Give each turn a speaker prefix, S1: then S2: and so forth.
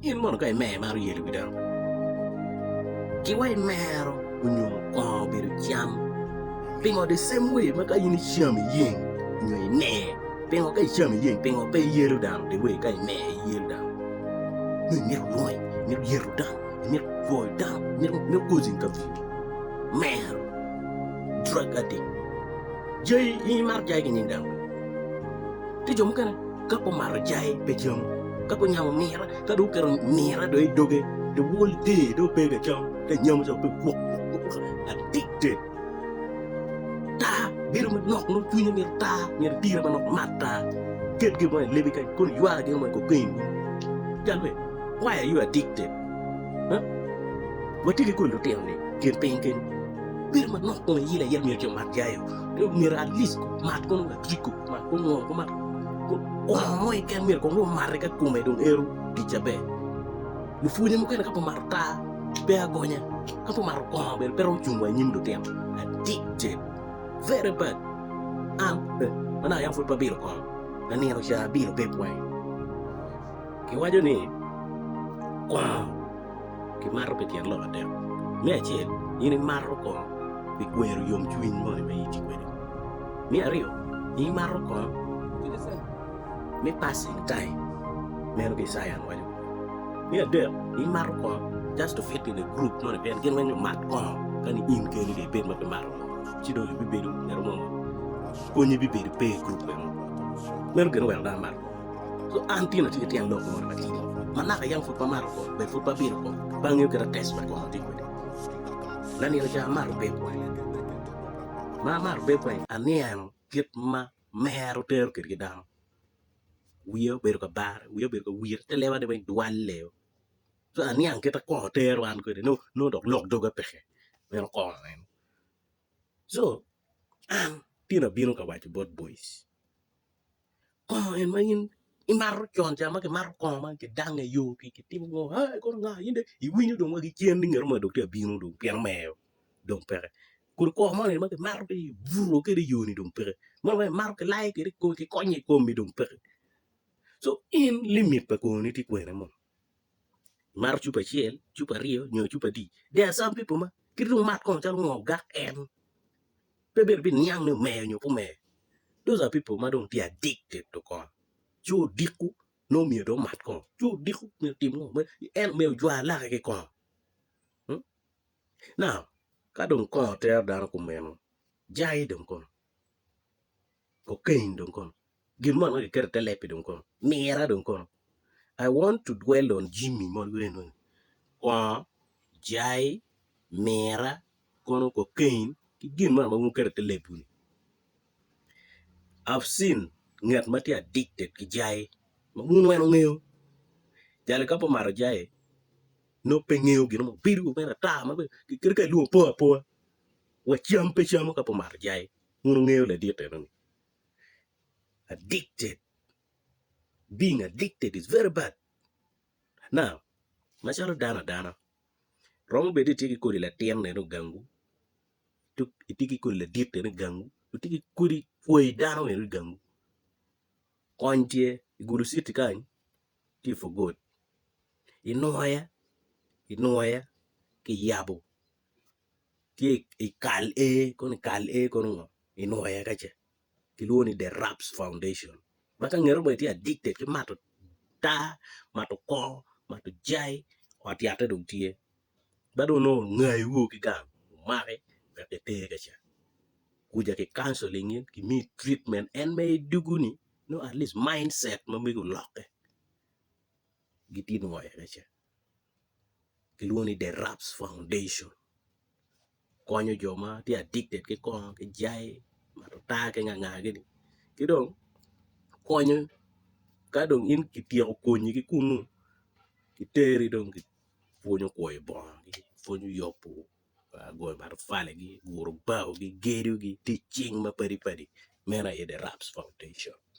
S1: In mono ka imer imaro yelo wi dano? Ki wa imero onyo kongo obedo cam? Pingo the same way ma ka in icam iyeng onyo imer pingo ka icam iyeng pingo pe iyelo dano the way ka imer iyelo dano? Nongo imito lweny, imito yeto dano, imito goyo dano, imito causing curfew, mero, drug addict. Jai in imato jai ki nying dano? Tye jo mukene ka pe omato jai pe camo, ka pe onyamo mira, ka dong oketo mira dong i doge the whole day dong pe ka cam, ka nyamo ca pe gwok addicted. Tar bedo manok nongo cwinye mito tar, myero itire manok imat tar, iket gin mo i lebi kany kono iywa gin mo i cocaine cal be why are you addicted? Watye ki kodi lutino-ni i kin piny kenyo bedo manok kono iyelo ayela myero ci omat jai o myero at least omat kono adriko omat kono ngo omat kongo mo keken myero kong omati ka kome dong ero tic aber lupwonye mukene ka pe omato tar pe agonya ka pe omato kongo bene pe romo cung wa inyim lutino addicted very bad an ma naka yam pud pe abilo kongo lanino ca abilo pe ipwonyo kiwaco ni kongo Kimato pi tyen lok adek. Me acel, in imato kongo pi kwero yomcwiny moni ma itye kwede. Me aryo, in imato kongo me passing time, meno ki i cayan waco. Me adek, in imato kongo just to fit in a group moni pien gin weng lumat kongo ka ni in keni dong ibed ma pe imato kongo ci dong ibibedo ngat mo ma konyi bibedo pe i group meno. Meno gin oweko dano mato kongo. An tin atye ki tyen lok moni matidi ma naka yam pud pe amato kong, bene pud pe abilo kong, pe angeyo kit atest ma kongo tye kwede. Lanino ca amato beer wine, ma amato beer wine aniang kit ma mero tero kwede ki dano, wiya obedo ka bare, wiya obedo ka wire te lebane weng dwalle co aniang kit ma kongo tero an kwede nongo dok lok doga peke meno kongo eno. Co an tin abino ka waco bot boys. Kongo en ma in imato con ca ma kimato kongo ma kidange i yo kitimo ngo ee kono nga in dong iwinyo dong wa ki cen ni ngat mo dong tye ka bino dong pien omeyo dong peke kodi kongo moni ma kimato ki ibuto kwede i yo-ni dong peke meno ma imato kilayo kwede i komi kikonyo i komi dong peke co in limit pa kongoni tye kwene mo imato cupa acel, cupa aryo nyo cupa adi there are some people ma kit dong mat kongo calo ngo ogak en. pe myero biniang ni omer nyo pe omer those are people ma dong tye addicted to kongo ci odiko nongo myero dong omat kongo ci odiko myero otim ngo en myero ojwa lake ki kongo now ka dong kongo tero dano kumeno jai dong kono cocaine dong kono gin mo ma kiketo ite leb-bi dong kono mira dong kono I want to dwell on jami mogo eni kongo jai mira kono cocaine ki gin mo ma wuketo i te lebwu-ni. I've seen ngat ma tye addicted ki jai ma wun weng wungeyo jali ka pe omato jai nongo pe ngeyo gin mo bedo mere ata ma kadi ka ilwongo po apoa wa cam pe camo ka pe omato jai wun wungeyo ladit enoni addicted being addicted is very bad now macalo dano adana Romo bedo ni itye ki kodi latin eno i gangwu, itye ki kodi ladit eno i gangwu, itye ki kodi kwai dano eno i gangwu. Kony tye i Gulu city kany tye for good inwoya inwoya kiyabo tye i kal A kono i kal A kono ngo inwoya ka ca. kilwongo ni The Raps Foundation ma ka ngeto bene tye addicted ki mato taa, mato kongo, mato jai, ot yatte dong tye ma dong nongo ongayi ki gang omaki wek kiter ka ca kuca ki counseling in kimiyi treatment en ma idwogo ni nongo at least mindset ma megi olokke gitye nwoyo ka ca kilwongo ni The Raps Foundation. konyo jo ma tye addicted ki kongo ki jai mato taa ki nga nga gini ki dong konyo ka dong in kityeko konyi ki kunu kiteri dong kipwonyo kwoyo bongo kipwonyo yubo goyo matafaligi guro baogi gedogi tic cing mapadi padi meno aye the Raps Foundation.